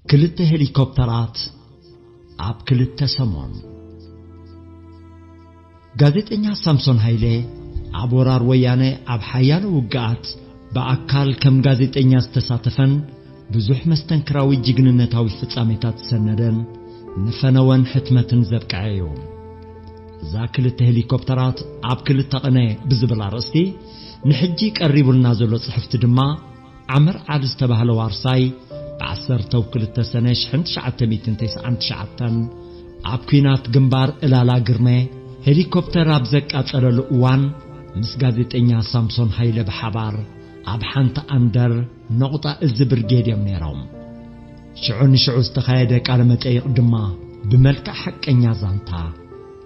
ክልተ ሄሊኮፕተራት ኣብ ክልተ ሰሞን። ጋዜጠኛ ሳምሶን ሃይለ ኣብ ወራር ወያነ ኣብ ሓያሎ ውግኣት ብኣካል ከም ጋዜጠኛ ዝተሳተፈን ብዙሕ መስተንክራዊ ጅግንነታዊ ፍጻሜታት ዝሰነደን ንፈነወን ሕትመትን ዘብቅዐ እዩ። እዛ ክልተ ሄሊኮፕተራት ኣብ ክልተ ቕነ ብዝብል ኣርእስቲ ንሕጂ ቀሪቡልና ዘሎ ጽሕፍቲ ድማ ዓምር ዓሊ ዝተባህለ ዋርሳይ ብ12 ሰነ 1999 ኣብ ኲናት ግንባር እላላ ግርመ ሄሊኮፕተር ኣብ ዘቃጸለሉ እዋን ምስ ጋዜጠኛ ሳምሶን ሃይለ ብሓባር ኣብ ሓንቲ ኣንደር ነቑጣ እዚ ብርጌድ እዮም ነይሮም። ሽዑ ንሽዑ ዝተኻየደ ቃለ መጠይቕ ድማ ብመልክዕ ሓቀኛ ዛንታ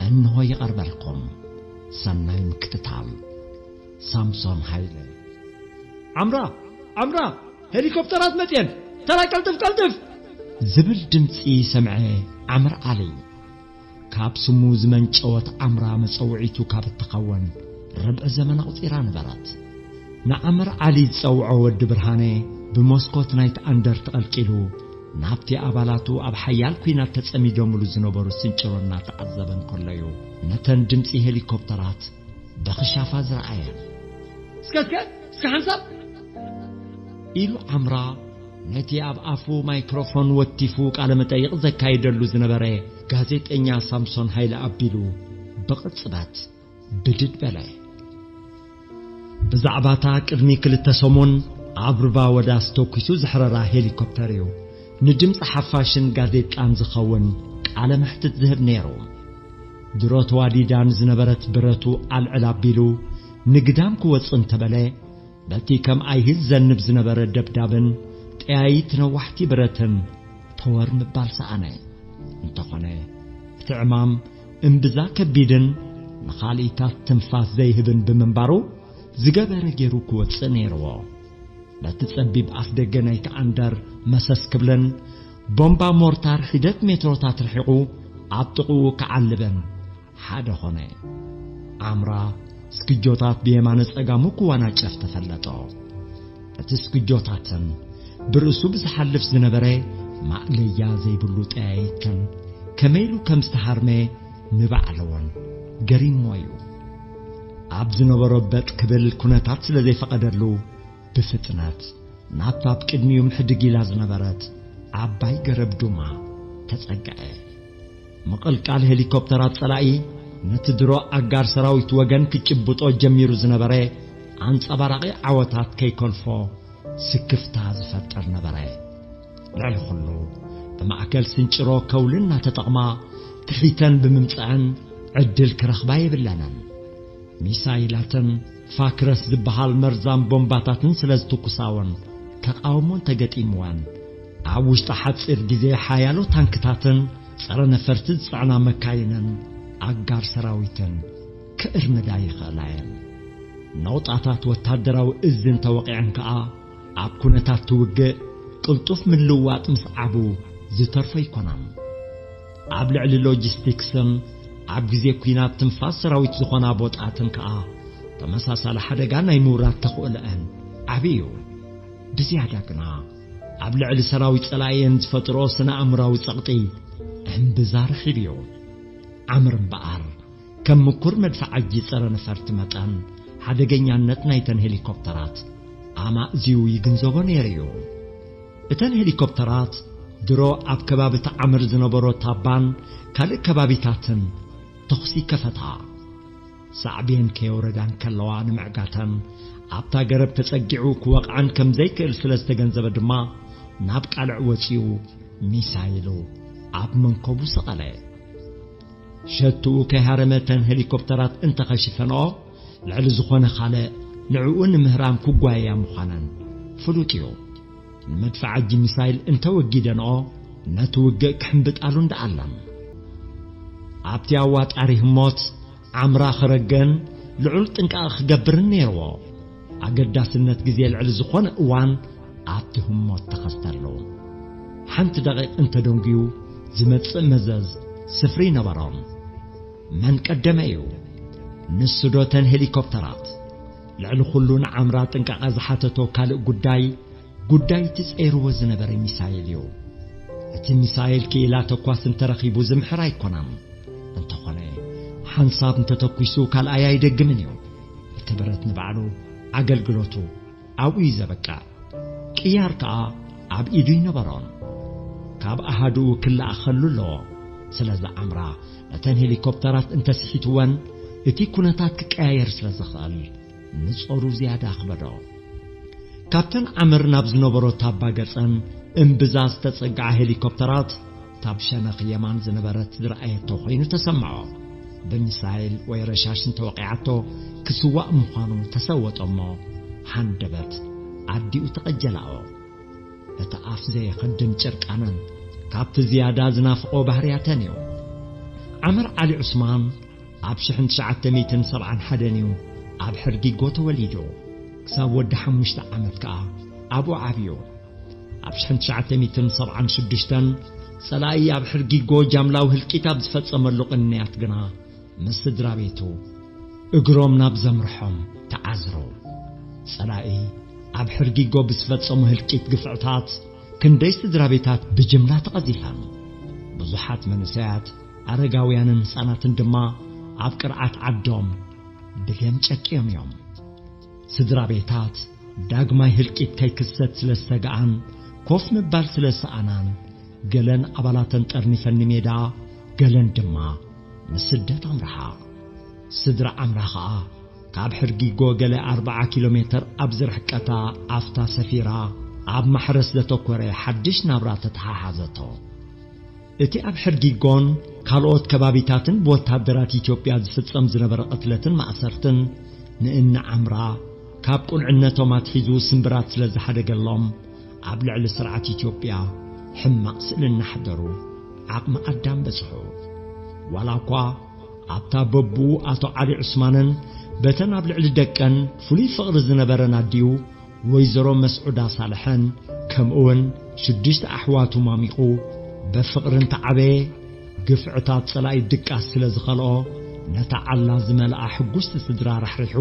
እንሆ ይቐርበልኩም። ሰናይ ምክትታል። ሳምሶን ሃይለ። ዓምራ! ዓምራ! ሄሊኮፕተራት መጽየን! ተራ ቀልጥፍ ቀልጥፍ! ዝብል ድምጺ ሰምዐ ዓምር ዓሊ። ካብ ስሙ ዝመንጨወት ዓምራ መጸውዒቱ ካብ እትኸውን ርብዒ ዘመን ኣቑጺራ ነበረት። ንዓምር ዓሊ ዝጸውዖ ወዲ ብርሃነ ብመስኮት ናይቲ ኣንደር ተቐልቂሉ ናብቲ ኣባላቱ ኣብ ሓያል ኲናት ተጸሚዶምሉ ዝነበሩ ስንጭሮ እናተዓዘበ እንከሎ'ዩ ነተን ድምጺ ሄሊኮፕተራት ብኽሻፋ ዝረኣየን። እስከ፣ እስከ፣ እስከ ሓንሳብ! ኢሉ ዓምራ ነቲ ኣብ ኣፉ ማይክሮፎን ወቲፉ ቃለ መጠይቕ ዘካይደሉ ዝነበረ ጋዜጠኛ ሳምሶን ሃይለ ኣቢሉ ብቕጽበት ብድድ በለ። ብዛዕባ እታ ቅድሚ ክልተ ሰሙን ኣብ ሩባ ወዳስ ተኲሱ ዘሕረራ ሄሊኮፕተር እዩ ንድምጺ ሓፋሽን ጋዜጣን ዝኸውን ቃለ መሕትት ዝህብ ነይሩ። ድሮ ተዋዲዳ ንዝነበረት ብረቱ ኣልዕል ኣቢሉ ንግዳም ክወጽእ እንተበለ፣ በቲ ከም ኣይሂ ዝዘንብ ዝነበረ ደብዳብን ጠያይት ነዋሕቲ ብረትን ተወር ምባል ሰኣነ። እንተኾነ፣ እቲ ዕማም እምብዛ ከቢድን ንኻልኢታት ትንፋስ ዘይህብን ብምንባሩ፣ ዝገበረ ገይሩ ክወጽእ ነይርዎ። በቲ ጸቢብ ኣፍ ደገ ናይቲ ኣንደር መሰስ ክብልን፣ ቦምባ ሞርታር ሒደት ሜትሮታት ርሒቑ ኣብ ጥቕኡ ክዓልብን ሓደ ኾነ። ዓምራ ስክጆታት ብየማነ ጸጋሙ ክወናጨፍ ተፈለጦ። እቲ ስክጆታትን ብርእሱ ብዝሓልፍ ዝነበረ ማእለያ ዘይብሉ ጠያይትን ከመይ ኢሉ ከም ዝተሃርመ ንባዕሉ እውን ገሪምዎ እዩ። ኣብ ዝነበሮ በጥ ክብል ኩነታት ስለ ዘይፈቐደሉ፣ ብፍጥነት ናብታ ኣብ ቅድሚኡ ምሕድግ ኢላ ዝነበረት ዓባይ ገረብ ዱማ ተጸግዐ። ምቕልቃል ሄሊኮፕተራት ጸላኢ ነቲ ድሮ ኣጋር ሰራዊት ወገን ክጭብጦ ጀሚሩ ዝነበረ ኣንጸባራቒ ዓወታት ከይከልፎ ስክፍታ ዝፈጥር ነበረ። ልዕሊ ኩሉ፣ ብማእከል ስንጭሮ ከውሊ እናተጠቕማ ትሒተን ብምምጽኣን ዕድል ክረኽባ የብለንን። ሚሳይላትን ፋክረስ ዝበሃል መርዛም ቦምባታትን ስለ ዝትኩሳውን ተቓውሞን ተገጢምወን፣ ኣብ ውሽጢ ሓጺር ግዜ ሓያሎ ታንክታትን ጸረ ነፈርቲ ዝጸዕና መካይንን ኣጋር ሰራዊትን ክእርምዳ ይኽእላ እየን። ነቑጣታት ወታደራዊ እዝን ተወቒዐን ከኣ ኣብ ኩነታት ትውግእ ቅልጡፍ ምልውዋጥ ምስዓቡ ዝተርፎ ኣይኮናን። ኣብ ልዕሊ ሎጂስቲክስን ኣብ ግዜ ኲናት ትንፋስ ሰራዊት ዝኾና ቦጣትን ከኣ ተመሳሳሊ ሓደጋ ናይ ምውራድ ተኽእሎአን ዓቢ እዩ። ብዝያዳ ግና ኣብ ልዕሊ ሰራዊት ጸላኢአን ዝፈጥሮ ስነ ኣእምራዊ ጸቕጢ እምብዛ ርሒብ እዩ። ዓምር እምበኣር ከም ምኩር መድፍዓጂ ጸረ ነፈርቲ መጠን ሓደገኛነት ናይተን ሄሊኮፕተራት ኣማእዝዩ ይግንዘቦ ነይሩ እዩ። እተን ሄሊኮፕተራት ድሮ ኣብ ከባቢ ተዓምር ዝነበሮ ታባን ካልእ ከባቢታትን ተኹሲ ከፈታ። ሳዕቤን ከየውረዳ እንከለዋ ንምዕጋተን ኣብታ ገረብ ተጸጊዑ ክወቕዐን ከም ዘይክእል ስለ ዝተገንዘበ ድማ ናብ ቃልዕ ወጺኡ ሚሳይሉ ኣብ መንከቡ ሰቐለ። ሸትኡ ከይሃረመ እተን ሄሊኮፕተራት እንተኸሺፈንኦ፣ ልዕሊ ዝኾነ ካልእ ንዕኡ ንምህራም ክጓየያ ምዃነን ፍሉጥ እዩ። ንመድፍዓጂ ሚሳይል እንተወጊደንኦ፣ ነቲ ውግእ ክሕምብጣሉ እንደኣለን። ኣብቲ ኣዋጣሪ ህሞት ዓምራ ክረገን ልዑል ጥንቃቐ ክገብርን ነይርዎ። ኣገዳስነት ግዜ ልዕሊ ዝኾነ እዋን ኣብቲ ህሞት ተኸስተሉ። ሓንቲ ደቂቕ እንተደንጉዩ ዝመጽእ መዘዝ ስፍሪ ነበሮም። መን ቀደመ እዩ? ንሱ ዶ ተን ሄሊኮፕተራት? ልዕሊ ኩሉ ንዓምራ ጥንቃቐ ዝሓተቶ ካልእ ጉዳይ፣ ጉዳይ እቲ ጸይርዎ ዝነበረ ሚሳይል እዩ። እቲ ሚሳይል ክኢላ ተኳሲ እንተረኺቡ ዝምሕር ኣይኮነን። እንተኾነ፣ ሓንሳብ እንተተኲሱ ካልኣይ ኣይደግምን እዩ። እቲ ብረት ንባዕሉ ኣገልግሎቱ ኣብኡ እዩ ዘበቅዕ። ቅያር ከኣ ኣብ ኢዱ ይነበሮን። ካብ ኣሃዱኡ ክለኣኸሉ ኣለዎ። ስለዚ ዓምራ ነተን ሄሊኮፕተራት እንተስሒትወን እቲ ኩነታት ክቀያየር ስለ ዝኽእል ንጾሩ ዝያዳ ኣኽበዶ። ካብተን ዓምር ናብ ዝነበሮ ታባ ገጸን እምብዛ ዝተጸግዓ ሄሊኮፕተራት ታብ ሸነኽ የማን ዝነበረት ዝረኣየቶ ኮይኑ ተሰምዖ። ብሚሳይል ወይ ረሻሽ እንተወቂዓቶ ክስዋእ ምዃኑ ተሰወጦ እሞ ሃንደበት ኣዲኡ ተቐጀላኦ። እቲ ኣፍ ዘየኸድን ጭርቃነን ካብቲ ዝያዳ ዝናፍቖ ባህርያተን እዩ። ዓመር ዓሊ ዑስማን ኣብ ሽሕን ትሽዓተ ሚእትን ሰብዓን ሓደን እዩ ኣብ ሕርጊጎ ተወሊዱ። ክሳብ ወዲ ሓሙሽተ ዓመት ከኣ ኣብኡ ዓብዩ። ኣብ ሽሕን ትሽዓተ ሚእትን ሰብዓን ሽዱሽተን ጸላኢ ኣብ ሕርጊጎ ጃምላዊ ህልቂት ኣብ ዝፈጸመሉ ቅንያት ግና ምስ ስድራ ቤቱ እግሮም ናብ ዘምርሖም ተዓዝሩ። ጸላኢ ኣብ ሕርጊጎ ብዝፈጸሙ ህልቂት ግፍዕታት ክንደይ ስድራ ቤታት ብጅምላ ተቐዚፈን። ብዙሓት መንእሰያት፣ ኣረጋውያንን ህጻናትን ድማ ኣብ ቅርዓት ዓዶም ብደም ጨቅዮም እዮም። ስድራ ቤታት ዳግማይ ህልቂት ከይክሰት ስለ ዝሰግኣን ኮፍ ምባል ስለ ዝሰኣናን ገለን ኣባላተን ጠርኒፈን ንሜዳ፣ ገለን ድማ ንስደት ኣምርሓ። ስድራ ዓምራ ኸኣ ካብ ሕርጊጎ ገለ ኣርብዓ ኪሎ ሜተር ኣብ ዝርሕቀታ ኣፍታ ሰፊራ ኣብ ማሕረስ ዘተኮረ ሓድሽ ናብራ ተተሓሓዘቶ። እቲ ኣብ ሕርጊጎን ካልኦት ከባቢታትን ብወታደራት ኢትዮጵያ ዝፍጸም ዝነበረ ቅትለትን ማእሰርትን ንእኒ ዓምራ ካብ ቁልዕነቶም ኣትሒዙ ስምብራት ስለ ዝሓደገሎም ኣብ ልዕሊ ስርዓት ኢትዮጵያ ሕማቕ ስእሊ እናሕደሩ ዓቕሚ ኣዳም በጽሑ። ዋላ እኳ ኣብታ በብኡ ኣቶ ዓሊ ዑስማንን በተን ኣብ ልዕሊ ደቀን ፍሉይ ፍቕሪ ዝነበረን ኣዲኡ ወይዘሮ መስዑዳ ሳልሕን ከምኡውን ሽዱሽተ ኣሕዋቱ ማሚቑ በፍቕሪ እንተዓበየ ግፍዕታት ጸላኢ ድቃስ ስለ ዝኸልኦ ነታ ዓላ ዝመልኣ ሕጉስቲ ስድራ ራሕሪሑ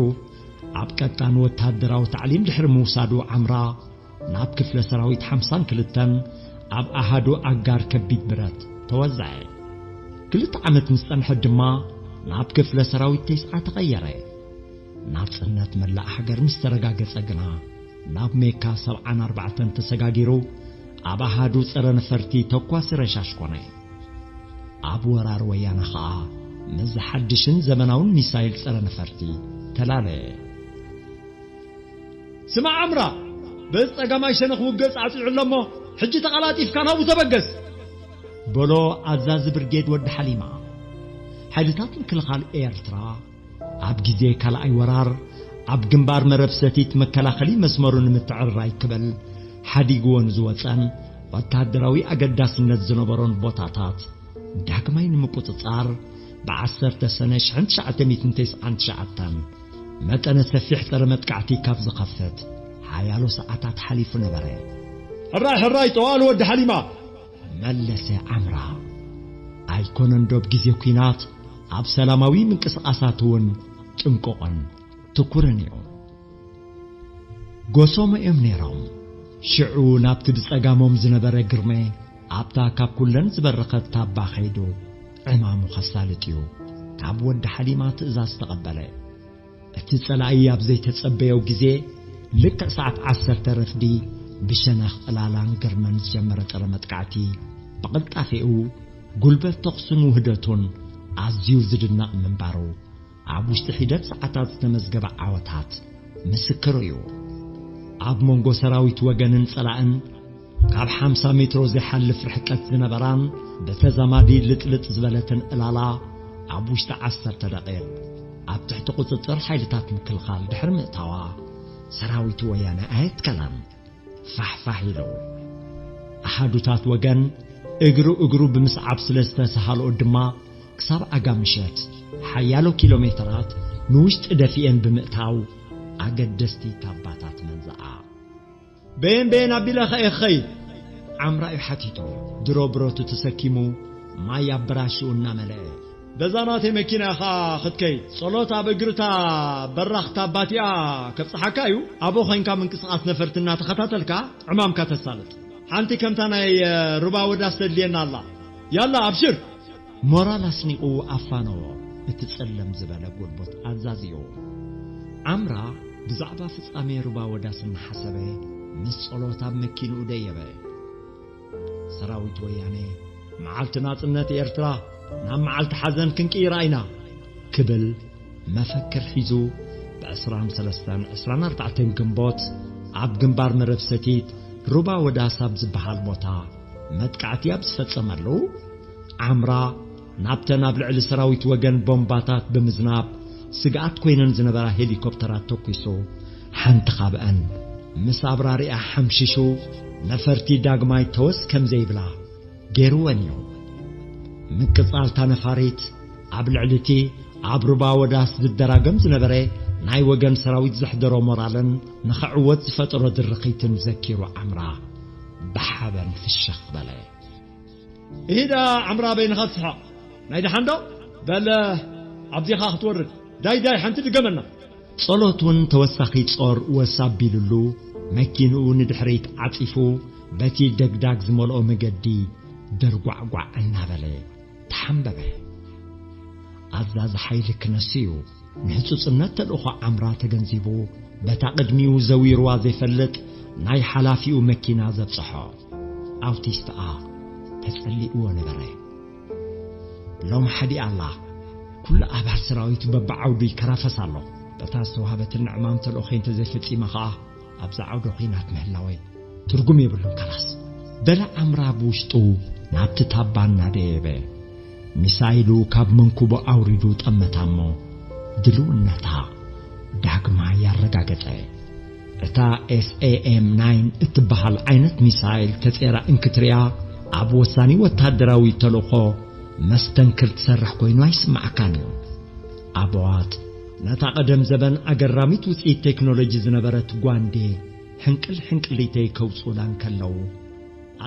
ኣብ ቀጣን ወታደራዊ ታዕሊም ድሕሪ ምውሳዱ ዓምራ ናብ ክፍለ ሰራዊት ሓምሳን ክልተን ኣብ ኣሃዱ ኣጋር ከቢድ ብረት ተወዘዐ። ክልተ ዓመት ምስ ጸንሐ ድማ ናብ ክፍለ ሰራዊት ተስዓ ተቐየረ። ናጽነት መላእ ሃገር ምስ ተረጋገጸ ግና ናብ ሜካ ሰብዓን ኣርባዕተን ተሰጋጊሩ ኣብ ኣሃዱ ጸረ ነፈርቲ ተኳሲ ረሻሽ ኮነ። ኣብ ወራር ወያነ ኸኣ ምስዚ ሓድሽን ዘመናውን ሚሳይል ጸረ ነፈርቲ ተላለየ። ስማዕ ዓምራ፣ በዚ ጸጋማይ ሸነኽ ውግእ ጻዕጺዑ ኣሎ እሞ፣ ሕጂ ተቐላጢፍካ ናብኡ ተበገስ፣ በሎ ኣዛዚ ብርጌድ ወዲ ሓሊማ። ሓይልታት ምክልኻል ኤርትራ ኣብ ግዜ ካልኣይ ወራር ኣብ ግንባር መረብ ሰቲት መከላኸሊ መስመሩ ንምትዕርራይ ክብል ሓዲግዎ ንዝወጸን ወታደራዊ ኣገዳስነት ዝነበሮን ቦታታት ዳግማይ ንምቁጽጻር ብዓሰርተ ሰነ ሽሕን ትሽዓተ ሚእትን ተስዓን ትሽዓተን መጠነ ሰፊሕ ጸረ መጥቃዕቲ ካብ ዝኸፍት ሓያሎ ሰዓታት ሓሊፉ ነበረ። ሕራይ ሕራይ ጠዋል ወዲ ሓሊማ፣ መለሰ ዓምራ። ኣይኮነን ዶ ኣብ ግዜ ኲናት ኣብ ሰላማዊ ምንቅስቓሳት እውን ጥንቁቕን ትኩርን እዩ። ጎሶም እዮም ነይሮም። ሽዑ ናብቲ ብጸጋሞም ዝነበረ ግርመ ኣብታ ካብ ኩለን ዝበረኸት ታባ ኸይዱ ዕማሙ ከሳልጥ እዩ ካብ ወዲ ሓሊማ ትእዛዝ ተቐበለ። እቲ ጸላኢ ኣብ ዘይተጸበዮ ግዜ ልክዕ ሰዓት ዓሰርተ ረፍዲ ብሸነኽ ዕላላን ግርመን ዝጀመረ ጸረ መጥቃዕቲ ብቕልጣፌኡ ጉልበት ተኹስን ውህደቱን ኣዝዩ ዝድነቕ ምንባሩ ኣብ ውሽጢ ሒደት ሰዓታት ዝተመዝገበ ዓወታት ምስክሩ እዩ። ኣብ መንጎ ሰራዊት ወገንን ጸላእን ካብ ሓምሳ ሜትሮ ዘይሓልፍ ርሕቀት ዝነበራን ብተዛማዲ ልጥልጥ ዝበለትን ዕላላ ኣብ ውሽጢ ዓሰርተ ደቂቕ ኣብ ትሕቲ ቁጽጽር ሓይልታት ምክልኻል ድሕሪ ምእታዋ ሰራዊት ወያነ ኣየትከላን። ፋሕፋሕ ኢሉ። ኣሃዱታት ወገን እግሩ እግሩ ብምስዓብ ስለ ዝተሰሃልኦ ድማ ክሳብ ኣጋ ምሸት ሓያሎ ኪሎ ሜተራት ንውሽጢ ደፊኤን ብምእታው ኣገደስቲ ታባታት መንዝኣ። በየን በየን ኣቢለ ኸ እየ ክኸይድ? ዓምራዩ ሓቲቱ ድሮ ብረቱ ተሰኪሙ ማይ ኣብ ብራሽኡ እናመልአ። በዛ ናተይ መኪና ኢኻ ክትከይድ። ጸሎት ኣብ እግርታ በራኽ ታባቲኣ ከብጽሓካ እዩ። ኣብኡ ኾይንካ ምንቅስቓስ ነፈርቲ እናተኸታተልካ ዕማምካ ተሳልጥ። ሓንቲ ከምታ ናይ እ፣ ሩባ ወዳስ ተድልየና ኣላ። ያላ ኣብሽር። ሞራል ኣስኒቑ ኣፋነዎ። እቲ ጸለም ዝበለ ጎልቦት ኣዛዚኡ። ዓምራ ብዛዕባ ፍጻሜ ሩባ ወዳስ እናሓሰበ ምስ ጸሎት ኣብ መኪንኡ ደየበ። ሰራዊት ወያነ፣ መዓልቲ ናጽነት ኤርትራ ናብ መዓልቲ ሓዘን ክንቅይራ ኢና ክብል መፈክር ሒዙ፣ ብ23 24 ግንቦት ኣብ ግንባር መረብ ሰቲት ሩባ ወዳስ ኣብ ዝበሃል ቦታ መጥቃዕቲ ኣብ ዝፈጸመሉ፣ ዓምራ ናብተን ኣብ ልዕሊ ሰራዊት ወገን ቦምባታት ብምዝናብ ስግኣት ኮይነን ዝነበራ ሄሊኮፕተራት ተኲሱ፣ ሓንቲ ካብአን ምስ ኣብራሪኣ ሓምሺሹ፣ ነፈርቲ ዳግማይ ተወስ ከም ዘይብላ ገይርወን እዩ። ምቅጻልታ ነፋሪት ኣብ ልዕሊ እቲ ኣብ ሩባ ወዳስ ዝደራገም ዝነበረ ናይ ወገን ሰራዊት ዘሕደሮ ሞራልን ንኽዕወት ዝፈጠሮ ድርኺትን ዘኪሩ ዓምራ ብሓበን ፍሽኽ በለ። ኢሂዳ ዓምራ በይንኻ ትስሓቕ። ናይ ደሓን ዶ? በለ ኣብዚኻ ክትወርድ። ዳይ ዳይ ሓንቲ ድገመና። ጸሎት እውን ተወሳኺ ጾር ወስ ኣቢሉሉ፣ መኪንኡ ንድሕሪት ዓጺፉ፣ በቲ ደግዳግ ዝመልኦ መገዲ ደርጓዕጓዕ እናበለ ተሓንበበ። ኣዛዚ ሓይሊ ክነሱ እዩ። ንህጹጽነት ተልእኾ ዓምራ ተገንዚቡ፣ በታ ቅድሚኡ ዘዊርዋ ዘይፈልጥ ናይ ሓላፊኡ መኪና ዘብጽሖ። ኣውቲስትኣ ተጸሊእዎ ነበረ። ሎም ሓዲኣ ኣላ። ኩሉ ኣባል ሰራዊቱ በብዓውዱ ይከራፈስ ኣሎ። በታ ዝተዋህበትኒ ዕማም ተልእኾ እንተዘይፈጺመ ኸኣ፣ ኣብዛ ዓውደ ኲናት ምህላወይ ትርጉም የብሉን። ካላስ፣ በለ ዓምራ ብውሽጡ ናብቲ ታባ እናደየበ። ሚሳይሉ ካብ መንኩቡ ኣውሪዱ ጠመታ እሞ፣ ድልውነታ ዳግማይ ኣረጋገጸ። እታ ኤስኤኤም ናይን እትበሃል ዓይነት ሚሳይል ተጼራ እንክትሪኣ፣ ኣብ ወሳኒ ወተሃደራዊ ተልእኾ መስተንክር ትሰርሕ ኮይኑ ኣይስምዓካን እዩ። ኣበዋት ነታ ቀደም ዘበን ኣገራሚት ውጽኢት ቴክኖሎጂ ዝነበረት ጓንዴ ሕንቅል ሕንቅሊተይ ከውጽኡላ እንከለዉ፣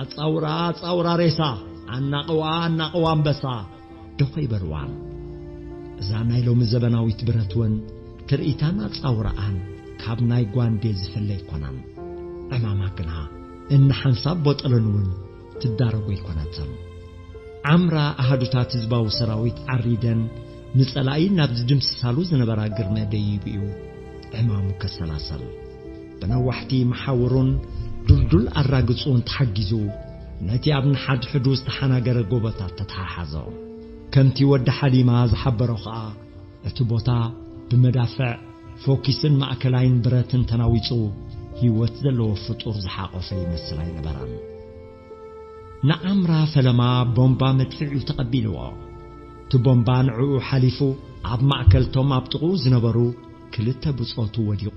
"ኣጻውራ፣ ኣጻውራ ሬሳ፣ ኣናቕዋ፣ ኣናቕዋ ኣንበሳ" ዶ ኸይበልዋን? እዛ ናይ ሎሚ ዘበናዊት ብረት እውን ትርኢታን ኣጻውራኣን ካብ ናይ ጓንዴ ዝፍለ ኣይኮናን። ዕማማ ግና እንሓንሳብ ቦጠለን እውን ትዳረጎ ኣይኮነትን። ዓምራ ኣሃዱታት ህዝባዊ ሰራዊት ዓሪደን ንጸላኢ ናብ ዝድምስሳሉ ዝነበራ ግርመ ደይቡ እዩ ዕማሙ ከሰላሰል። ብነዋሕቲ መሓውሩን ዱልዱል ኣራግጹን ተሓጊዙ፣ ነቲ ኣብ ንሓድሕዱ ዝተሓናገረ ጎቦታት ተተሓሓዞ። ከምቲ ወዲ ሓሊማ ዝሓበሮ ኸኣ፣ እቲ ቦታ ብመዳፍዕ፣ ፎኪስን ማእከላይን ብረትን ተናዊጹ፣ ህይወት ዘለዎ ፍጡር ዝሓቖፈ ይመስል ኣይነበረን። ንዓምራ ፈለማ ቦምባ መድፍዒኡ ተቐቢልዎ። እቲ ቦምባ ንዕኡ ሓሊፉ፣ ኣብ ማእከልቶም ኣብ ጥቕኡ ዝነበሩ ክልተ ብጾቱ ወዲቑ፣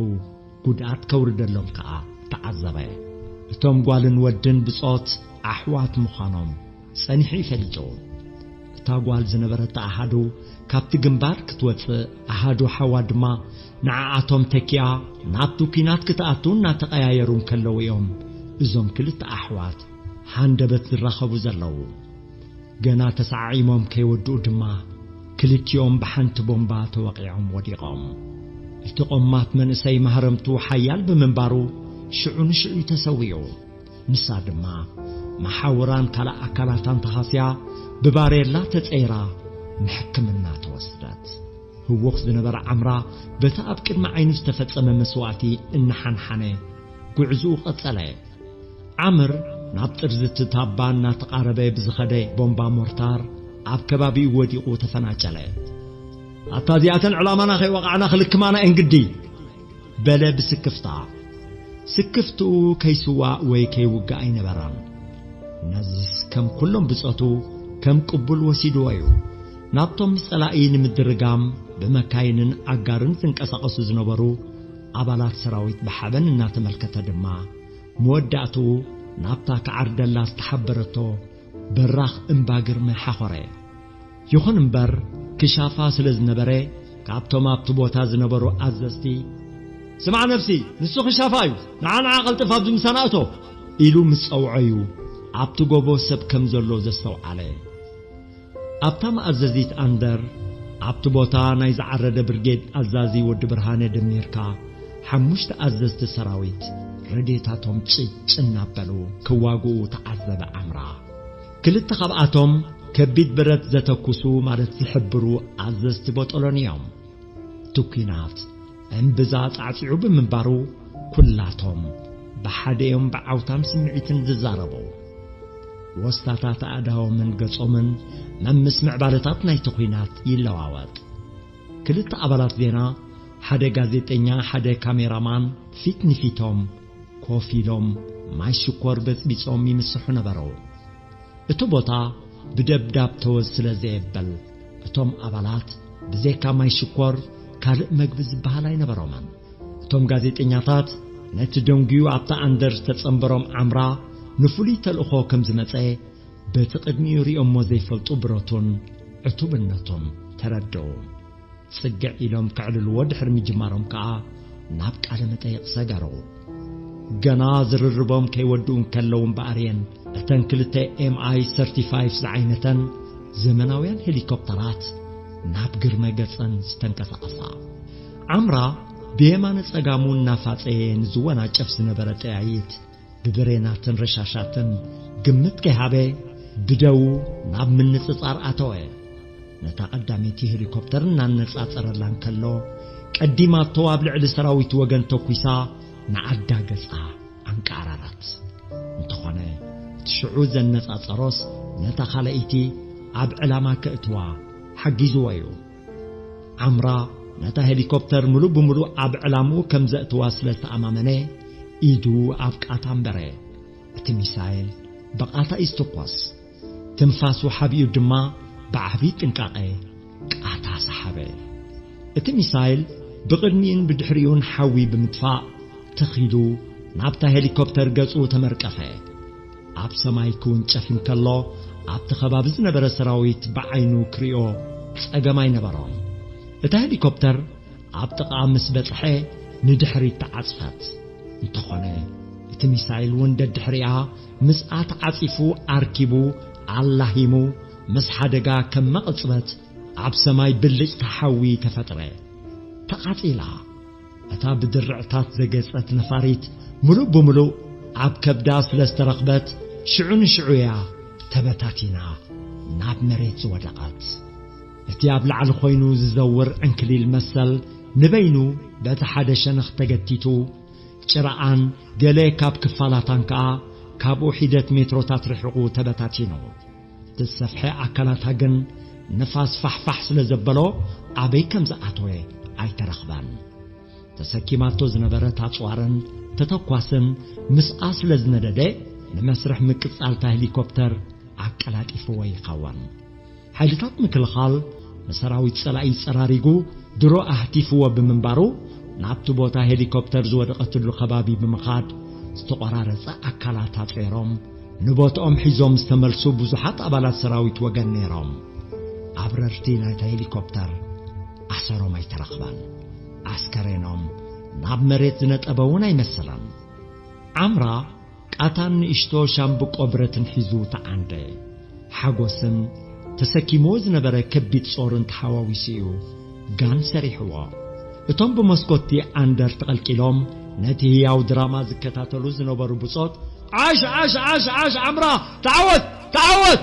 ጉድኣት ከውርደሎም ከኣ ተዓዘበ። እቶም ጓልን ወድን ብጾት ኣሕዋት ምዃኖም ጸኒሑ እዩ ፈሊጡ። እታ ጓል ዝነበረት ኣሃዱ ካብቲ ግንባር ክትወጽእ፣ ኣሃዱ ሓዋ ድማ ንዓኣቶም ተኪኣ ናብቲ ኲናት ክትኣቱ እናተቐያየሩ እንከለዉ እዮም እዞም ክልተ ኣሕዋት ሃንደበት ዝራኸቡ ዘለዉ። ገና ተሰዓዒሞም ከይወድኡ ድማ ክልቲኦም ብሓንቲ ቦምባ ተወቒዖም ወዲቖም። እቲ ቆማት መንእሰይ ማህረምቱ ሓያል ብምንባሩ ሽዑ ንሽዑ እዩ ተሰዊኡ። ንሳ ድማ መሓውራን ካልእ ኣካላታን ተሃስያ ብባሬላ ተጸይራ ንሕክምና ተወስደት። ህዉኽ ዝነበረ ዓምራ በቲ ኣብ ቅድሚ ዓይኑ ዝተፈጸመ መስዋእቲ እናሓንሓነ ጉዕዝኡ ቀጸለ። ዓምር ናብ ጥርዚ እቲ ታባ እናተቓረበ ብዝኸደ ቦምባ ሞርታር ኣብ ከባቢኡ ወዲቑ ተፈናጨለ። "ኣታ እዚኣተን ዕላማና ከይወቓዕና ክልክማና እየን ግዲ!" በለ ብስክፍታ። ስክፍትኡ ከይስዋእ ወይ ከይውጋእ ኣይነበረን። ነዚስ ከም ኩሎም ብጾቱ ከም ቅቡል ወሲድዎ እዩ። ናብቶም ጸላኢ ንምድርጋም ብመካይንን ኣጋርን ዝንቀሳቐሱ ዝነበሩ ኣባላት ሰራዊት ብሓበን እናተመልከተ ድማ፣ መወዳእትኡ ናብታ ክዓርደላ ዝተሓበረቶ በራኽ እምባ ግርመ ሓኾረ። ይኹን እምበር፣ ክሻፋ ስለ ዝነበረ፣ ካብቶም ኣብቲ ቦታ ዝነበሩ ኣዘዝቲ፣ "ስማዕ ነፍሲ፣ ንሱ ክሻፋ እዩ፣ ንዓ ንዓ ቀልጥፍ ኣብዚ ምሳና እቶ" ኢሉ ምስ ጸውዖ እዩ ኣብቲ ጎቦ ሰብ ከም ዘሎ ዘስተውዓለ። ኣብታ መኣዘዚት ኣንደር፣ ኣብቲ ቦታ ናይ ዝዓረደ ብርጌድ ኣዛዚ ወዲ ብርሃነ ደሚርካ፣ ሓሙሽተ ኣዘዝቲ ሰራዊት፣ ረድየታቶም ጭጭ እናበሉ ክዋግኡ ተዓዘበ ዓምራ። ክልተ ካብኣቶም ከቢድ ብረት ዘተኩሱ ማለት ዝሕብሩ ኣዘዝቲ ቦጦሎኒ እዮም። እቲ ኲናት እምብዛ ጻዕጺዑ ብምንባሩ፣ ኩላቶም ብሓደ እዮም ብዓውታን ስምዒትን ዝዛረቡ። ወስታታት ኣእዳዎምን ገጾምን መምስ ምዕባለታት ናይቲ ኲናት ይለዋወጥ። ክልተ ኣባላት ዜና፣ ሓደ ጋዜጠኛ፣ ሓደ ካሜራማን ፊት ንፊቶም ኮፍ ኢሎም ማይ ሽኮር በጽቢጾም ይምስሑ ነበሩ። እቲ ቦታ ብደብዳብ ተወዝ ስለ ዘየበል፣ እቶም ኣባላት ብዘይካ ማይ ሽኮር ካልእ መግቢ ዝበሃል ኣይነበሮምን። እቶም ጋዜጠኛታት ነቲ ደንጉዩ ኣብታ ኣንደር ዝተጸንበሮም ዓምራ ንፍሉይ ተልእኾ ከም ዝመጸ በቲ ቅድሚኡ ሪኦሞ ዘይፈልጡ ብረቱን ዕቱብነቱን ተረድኡ። ጽግዕ ኢሎም ከዕልልዎ ድሕሪ ምጅማሮም ከኣ ናብ ቃለ መጠይቕ ሰገሩ። ገና ዝርርቦም ከይወድኡ እንከለዉ እምበኣር እየን እተን ክልተ ኤምኣይ ሰርቲፋይቭ ዝዓይነተን ዘመናውያን ሄሊኮፕተራት ናብ ግርመ ገጸን ዝተንቀሳቐሳ። ዓምራ ብየማነ ጸጋሙ እናፋጸየ ንዝወናጨፍ ዝነበረ ጠያይት ብብሬናትን ረሻሻትን ግምት ከይሃበ ብደዉ ናብ ምንጽጻር ኣተወ። ነታ ቀዳመይቲ ሄሊኮፕተር እናነጻጸረላ እንከሎ፣ ቀዲማቶ ኣብ ልዕሊ ሰራዊት ወገን ተኲሳ ንዓዳ ገጻ ኣንቃዕረረት። እንተኾነ፣ እቲ ሽዑ ዘነጻጸሮስ ነታ ካልኣይቲ ኣብ ዕላማ ከእትዋ ሓጊዝዎ እዩ። ዓምራ ነታ ሄሊኮፕተር ምሉእ ብምሉእ ኣብ ዕላምኡ ከም ዘእትዋ ስለ ዝተኣማመነ፣ ኢዱ ኣብ ቃታ ኣንበረ። እቲ ሚሳይል ብቃታ እዩ ዝትኮስ። ትንፋሱ ሓቢኡ ድማ ብዓቢ ጥንቃቐ ቃታ ሰሓበ። እቲ ሚሳይል ብቕድሚኡን ብድሕሪኡን ሓዊ ብምጥፋእ፣ ትኽ ኢሉ ናብታ ሄሊኮፕተር ገጹ ተመርቀፈ። ኣብ ሰማይ ክውንጨፍ እንከሎ፣ ኣብቲ ከባቢ ዝነበረ ሰራዊት ብዓይኑ ክሪኦ ጸገም ኣይነበሮን። እታ ሄሊኮፕተር ኣብ ጥቓ ምስ በጽሐ፣ ንድሕሪት ተዓጽፈት። እንተኾነ፣ እቲ ሚሳይል እውን ደድሕሪኣ ምስኣ ተዓጺፉ ኣርኪቡ፣ ኣላሂሙ፣ ምስ ሓደጋ ከም መቐጽበት ኣብ ሰማይ ብልጭታ ሓዊ ተፈጥረ። ተቓጺላ። እታ ብድርዕታት ዘጌጸት ነፋሪት ምሉእ ብምሉእ ኣብ ከብዳ ስለ ዝተረኽበት፣ ሽዑ ንሽዑ እያ ተበታቲና ናብ መሬት ዝወደቐት። እቲ ኣብ ላዕሊ ኮይኑ ዝዘውር ዕንክሊል መሰል ንበይኑ በቲ ሓደ ሸነኽ ተገቲቱ፣ ጭራኣን ገለ ካብ ክፋላታን ከኣ ካብኡ ሒደት ሜትሮታት ርሒቑ ተበታቲኑ። እቲ ዝሰፍሐ ኣካላታ ግን ንፋስ ፋሕፋሕ ስለ ዘበሎ ኣበይ ከም ዝኣተወ ኣይተረኽበን። ተሰኪማቶ ዝነበረት ኣጽዋርን ተተኳስን ምስኣ ስለ ዝነደደ፣ ንመስርሕ ምቅጻልታ ሄሊኮፕተር ኣቀላጢፍዎ ይኸውን። ሓይልታት ምክልኻል ንሰራዊት ጸላኢ ጸራሪጉ ድሮ ኣህቲፍዎ ብምንባሩ፣ ናብቲ ቦታ ሄሊኮፕተር ዝወደቐትሉ ከባቢ ብምኻድ ዝተቖራረጸ ኣካላት ኣጽዒሮም ንቦትኦም ሒዞም ዝተመልሱ ብዙሓት ኣባላት ሰራዊት ወገን ነይሮም። ኣብረርቲ ናይታ ሄሊኮፕተር ኣሰሮም ኣይተረኽበን። ኣስከሬኖም ናብ መሬት ዝነጠበ እውን ኣይመሰለን። ዓምራ ቃታን ንእሽቶ ሻምብቆ ብረትን ሒዙ ተዓንደ። ሓጎስን ተሰኪምዎ ዝነበረ ከቢድ ጾርን ተሓዋዊሱ እዩ ጋን ሰሪሕዎ። እቶም ብመስኮትቲ ኣንደር ተቐልቂሎም ነቲ ህያው ድራማ ዝከታተሉ ዝነበሩ ብጾት፣ "ዓሽ፣ ዓሽ፣ ዓሽ፣ ዓሽ፣ ዓምራ፣ ተዓወት፣ ተዓወት!"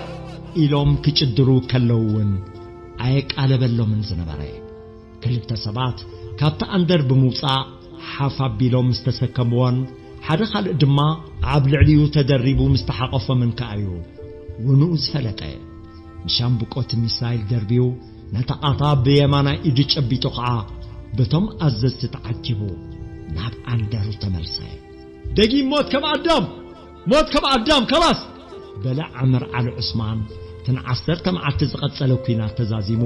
ኢሎም ክጭድሩ ከለዉ እውን ኣየቃለበሎምን ዝነበረ። ክልተ ሰባት ካብቲ ኣንደር ብምውጻእ ሓፍ ኣቢሎም ምስ ተሰከምዎን፣ ሓደ ካልእ ድማ ኣብ ልዕሊኡ ተደሪቡ ምስ ተሓቐፎምን ከኣ እዩ ውንኡ ዝፈለጠ። ንሻምብቆ እቲ ሚሳይል ደርብዩ፣ ነታ ቃታ ብየማናይ ኢዱ ጨቢጡ ኸኣ በቶም ኣዘዝቲ ተዓጂቡ ናብ ኣንደሩ ተመልሰ። "ደጊም ሞት ከም ኣዳም! ሞት ከም ኣዳም! ከላስ!" በለ ዓምር ዓሊ ዑስማን። እቲ ንዓሰርተ መዓልቲ ዝቐጸለ ኲናት ተዛዚሙ፣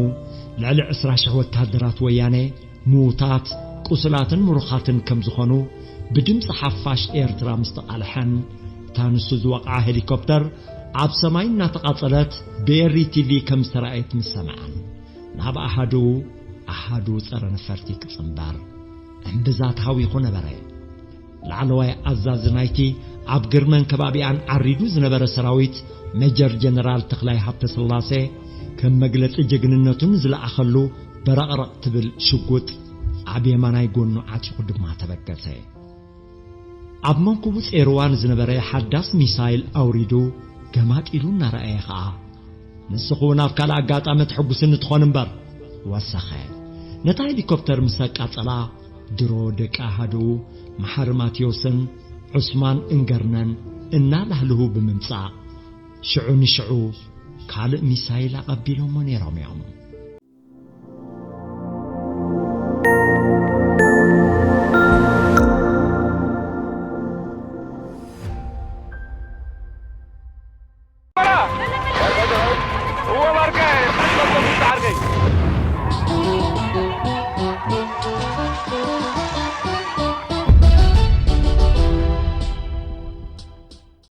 ልዕሊ ዕስራ ሽሕ ወተሃደራት ወያነ ምዉታት፣ ቁሱላትን ምሩኻትን ከም ዝኾኑ ብድምጺ ሓፋሽ ኤርትራ ምስ ተቓልሐን፣ እታ ንሱ ዝወቕዓ ሄሊኮፕተር ኣብ ሰማይ እናተቓጸለት ብኤሪ ቲቪ ከም ዝተራእየት ምስ ሰምዐን፣ ናብ ኣሃዱ፣ ኣሃዱ ጸረ ነፈርቲ ክጽንበር እምብዛ ተሃዊኹ ነበረ። ላዕለዋይ ኣዛዚ ናይቲ ኣብ ግርመን ከባቢኣን ዓሪዱ ዝነበረ ሰራዊት፣ ሜጀር ጀነራል ተኽላይ ሃብተስላሴ፣ ከም መግለጺ ጀግንነቱ ንዝለኣኸሉ በረቕረቕ ትብል ሽጉጥ ኣብ የማናይ ጎኑ ዓጢቑ ድማ ተበገሰ። ኣብ መንኩቡ ጼርዋ ንዝነበረ ሓዳስ ሚሳይል ኣውሪዱ ገማጢሉ እናረኣየ ኸኣ፣ "ንስኺ እውን ኣብ ካልእ ኣጋጣሚ ተሕጉስኒ ትኾን እምበር" ወሰኸ። ነታ ሄሊኮፕተር ምስ ኣቃጸላ፣ ድሮ ደቂ ኣሃዱኡ መሓሪ ማቴዎስን ዑስማን እንገርነን እናላህልሁ ብምምጻእ፣ ሽዑ ንሽዑ ካልእ ሚሳይል ኣቐቢሎሞ ነይሮም እዮም።